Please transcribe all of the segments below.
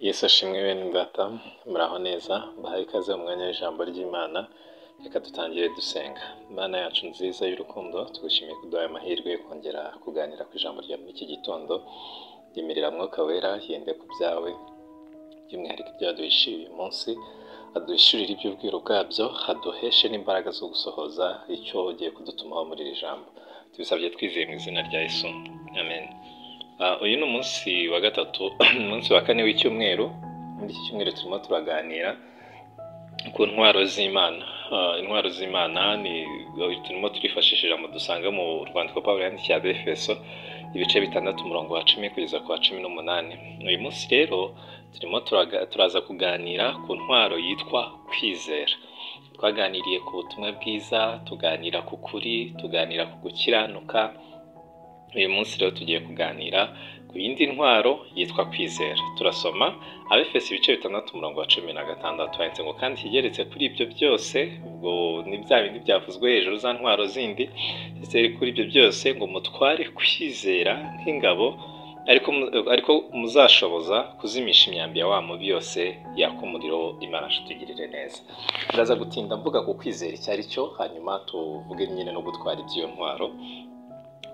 Yesu ashimwe bene data, muraho neza, mbahaye ikaze mu mwanya w'ijambo ry'Imana, reka dutangire dusenga. Imana yacu nziza y'urukundo, tugushimiye kuduha aya mahirwe yo kongera kuganira ku ijambo ryawe muri iki gitondo, yemerera Mwuka Wera yende ku byawe, by'umwihariko ibyo waduhishiye uyu munsi, aduhishurire iby'ubwiru bwabyo, aduheshe n'imbaraga zo gusohoza icyo ugiye kudutumaho muri iri jambo. Tubisabye twizeye mu izina rya Yesu, amen. Uyu ni umunsi wa gatatu, umunsi wa kane w'icyumweru. Muri iki cyumweru turimo turaganira ku ntwaro z'Imana. Intwaro z'Imana ni turimo turifashisha ijambo dusanga mu rwandiko Pawulo yandikiye Abefeso, ibice 6 umurongo wa 10 kugeza ku wa 18. Uyu munsi rero turimo turaza kuganira ku ntwaro yitwa kwizera. Twaganiriye ku butumwa bwiza, tuganira ku kuri, tuganira ku gukiranuka. Uyu munsi rero tugiye kuganira ku yindi ntwaro yitwa kwizera. Turasoma Abefeso ibice 6 umurongo wa 16, handitse ngo kandi ikigeretse kuri ibyo byose, ubwo ni bya bindi byavuzwe hejuru za ntwaro zindi, ikigeretse kuri ibyo byose ngo mutware kwizera nk'ingabo, ariko muzashoboza kuzimisha imyambi ya wa mubi yose yaka umuriro. Imana itugirire neza. Ndaza gutinda mvuga ku kwizera icyo ari cyo, hanyuma tuvuge nyine no gutwara iby'iyo ntwaro.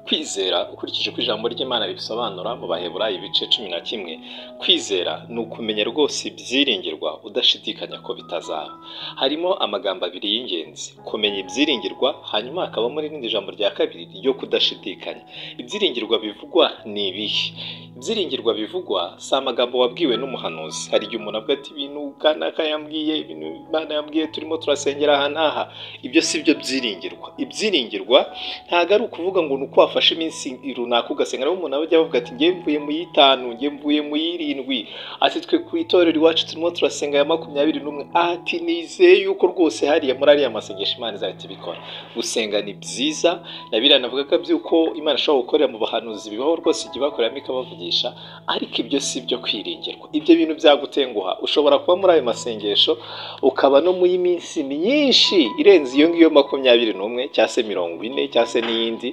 Kwizera ukurikije uko ijambo ry'Imana ribisobanura mu Baheburayo ibice 11, kwizera ni ukumenya rwose ibyiringirwa udashidikanya ko bitazaba. Harimo amagambo abiri y'ingenzi, kumenya ibyiringirwa, hanyuma hakabamo n'irindi jambo rya kabiri ryo kudashidikanya. Ibyiringirwa bivugwa ni ibihe? Ibyiringirwa bivugwa si amagambo wabwiwe n'umuhanuzi. Hari igihe umuntu avuga ati ibintu kanaka yambwiye, ibintu Imana yambwiye, turimo turasengera aha n'aha. Ibyo si byo byiringirwa. Ibyiringirwa ntabwo ari ukuvuga ngo ni uko wafashe iminsi runaka ugasenga. Naho umuntu ajya avuga ati ngiye mvuye mu y'itanu, ngiye mvuye mu y'irindwi, ati twe ku itorero iwacu turimo turasenga ya 21, ati nizeye yuko rwose hariya muri ariya masengesho Imana izahita ibikora. Gusenga ni byiza, na biriya navugaga by'uko Imana ishobora gukorera mu bahanuzi bibaho rwose, ijya ibakoreramo ikabavugisha, ariko ibyo si byo kwiringirwa. Ibyo bintu byagutenguha. Ushobora kuba muri ayo masengesho ukaba no mu y'iminsi myinshi irenze iyo ngiyo 21 cyangwa se 40 cyangwa se n'iyindi,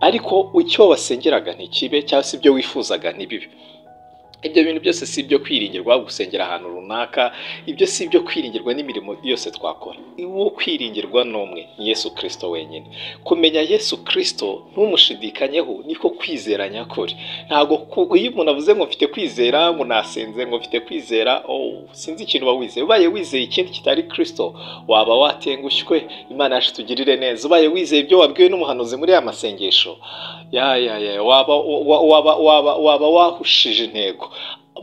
ariko icyo wasengeraga ntikibe, cyangwa se ibyo wifuzaga ntibibe. Ibyo bintu byose si ibyo kwiringirwa, gusengera ahantu runaka, ibyo si ibyo kwiringirwa n'imirimo yose twakora. Uwo kwiringirwa ni umwe, ni Yesu Kristo wenyine. Kumenya Yesu Kristo ntumushidikanyeho niko kwizera nyakuri. Ntabwo iyo umuntu avuze ngo mfite kwizera, ngo nasenze, ngo mfite kwizera, sinzi ikintu uba wizeye. Ubaye wizeye ikindi kitari Kristo waba watengushywe. Imana yacu tugirire neza. Ubaye wizeye ibyo wabwiwe n'umuhanuzi muri ya masengesho, waba wahushije intego.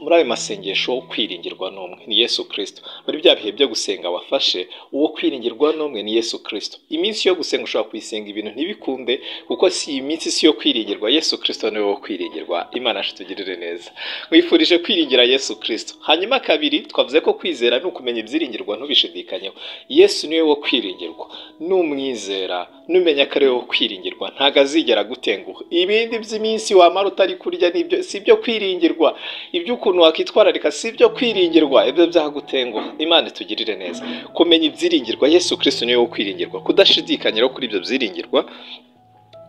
Muri ayo masengesho kwiringirwa n'umwe ni Yesu Kristo. Muri bya bihe byo gusenga wafashe, uwo kwiringirwa n'umwe ni Yesu Kristo. Iminsi yo gusenga ushobora kuyisenga ibintu ntibikunde, kuko si iyi minsi si yo kwiringirwa. Yesu Kristo niwe wo kwiringirwa. Imana yacu tugirire neza. Mwifurije kwiringira Yesu Kristo. Hanyuma kabiri, twavuze ko kwizera ni ukumenya ibyiringirwa ntubishidikanyeho. Yesu niwe wo kwiringirwa. Numwizera, numenya ko ari we wo kwiringirwa, ntago azigera agutenguha. Ibindi by'iminsi wamara utari kurya nibyo si ibyo kwiringirwa. Ibyo ukuntu wakitwararika si ibyo kwiringirwa, ibyo byagutenguha. Imana itugirire neza. Kumenya ibyiringirwa, Yesu Kristo niwe wo kwiringirwa. Kudashidikanya kuri ibyo byiringirwa,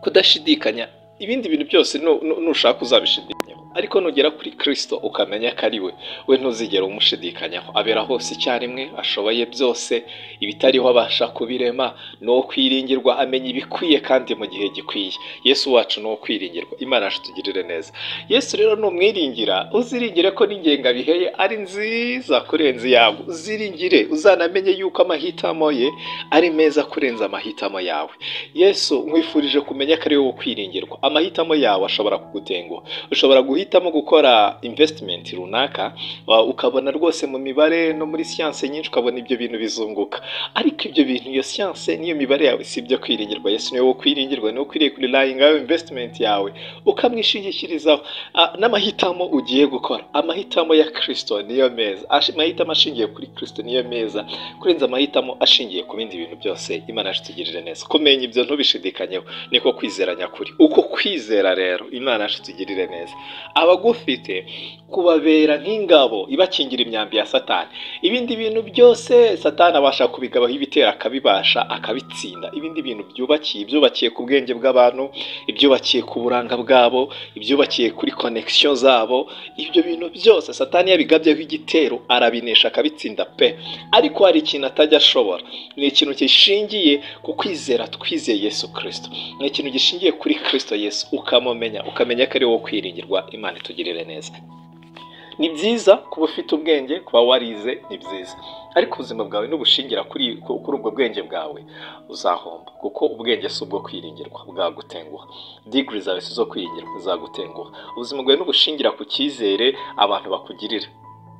kudashidikanya ibindi bintu byose nushaka uzabishidikanyaho, ariko nugera kuri Kristo ukamenya ko ari we, we ntuzigera umushidikanyaho. Abera hose icyarimwe, ashoboye byose, ibitariho abasha kubirema, ni uwo kwiringirwa, amenya ibikwiye kandi mu gihe gikwiye. Yesu wacu ni uwo kwiringirwa. Imana yacu tugirire neza. Yesu rero numwiringira, uziringire ko n'ingengabihe ye ari nziza kurenza iyawe. Uziringire, uzanamenye yuko amahitamo ye ari meza kurenza amahitamo yawe. Yesu nkwifurije kumenya ko ari we wo kwiringirwa. Amahitamo yawe ashobora kugutenguha. Ushobora guhitamo gukora investment runaka, ukabona rwose mu mibare no muri siyanse nyinshi ukabona ibyo bintu bizunguka, ariko ibyo bintu, iyo siyanse n'iyo mibare yawe si ibyo kwiringirwa. Yesu niwe wo kwiringirwa, niwe ukwiriye kurirayinga investment yawe ukamwishingikirizaho. N'amahitamo ugiye gukora, amahitamo ya Kristo niyo meza. Amahitamo ashingiye kuri Kristo niyo meza kurenza amahitamo ashingiye ku bindi bintu byose. Imana yacu itugirire neza. Kumenya ibyo ntubishidikanyeho niko kwizera nyakuri. Uko Kwizera rero, Imana yacu itugirire neza, abagufite kubabera nk'ingabo ibakingira imyambi ya Satani. Ibindi bintu byose Satani abasha kubigabaho ibitero, akabibasha, akabitsinda. Ibindi bintu byubakiye, ibyubakiye ku bwenge bw'abantu, ibyubakiye ku buranga bwabo, ibyubakiye kuri connection zabo, ibyo bintu byose Satani yabigabyeho igitero arabinesha, akabitsinda pe. Ariko hari ikintu atajya ashobora, ni ikintu gishingiye ku kwizera twizeye Yesu Kristo, ni ikintu gishingiye kuri Kristo Yesu, ukamumenya, ukamenya ko ari wowe kwiringirwa. Imana itugirire neza. Ni byiza kuba ufite ubwenge, kuba warize ni byiza, ariko ubuzima bwawe nubushingira kuri ubwo bwenge bwawe uzahomba, kuko ubwenge si ubwo kwiringirwa, bwagutenguha. Degree zawe si izo kwiringirwa, zagutenguha. Ubuzima bwawe nubushingira ku cyizere abantu bakugirira,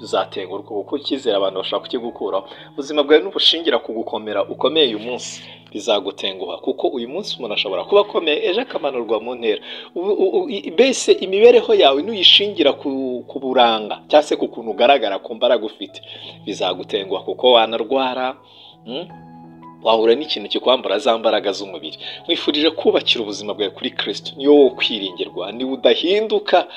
uzatengurwa, kuko icyizere abantu bashobora kukigukuraho. Ubuzima bwawe nubushingira ku gukomera ukomeye uyu munsi, bizagutenguha, kuko uyu munsi umuntu ashobora kuba akomeye, ejo akamanurwa mu ntera. Mbese imibereho yawe nuyishingira ku buranga cyangwa se ku kuntu ugaragara, ku mbaraga ufite, bizagutenguha, kuko wanarwara, wahura n'ikintu kikwambura za mbaraga z'umubiri. Nkwifurije kubakira ubuzima bwawe kuri Kristo, niyo wowe kwiringirwa, niwe udahinduka.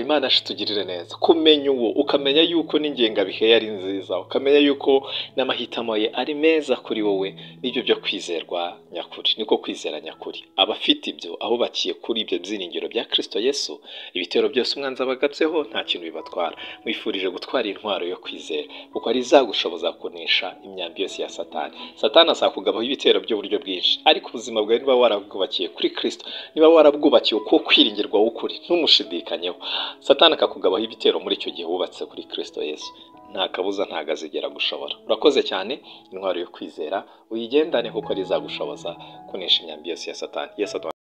Imana yacu itugirire neza. Kumenya uwo, ukamenya yuko n'ingengabihe ye ari nziza, ukamenya yuko n'amahitamo ye ari meza kuri wowe, nibyo byo kwizerwa nyakuri, niko kwizera nyakuri. Abafite ibyo, abubakiye kuri ibyo byiringiro bya Kristo Yesu, ibitero byose umwanzi abagabyeho nta kintu bibatwara. Nkwifurije gutwara intwaro yo kwizera, kuko ari izagushoboza kunesha imyambi yose ya Satani. Satani azakugabaho ibitero by'uburyo bwinshi, ariko ubuzima bwawe niba warabwubakiye kuri Kristo, niba warabwubakiye uko kwiringirwa w'ukuri, ntumushidikanyeho, Satani akakugabaho ibitero muri icyo gihe wubatse kuri Kristo Yesu, nta kabuza ntago azigera gushobora. Urakoze cyane. Intwaro yo kwizera uyigendane, kuko ari izagushoboza kunesha imyambi yose ya Satani. Yesu.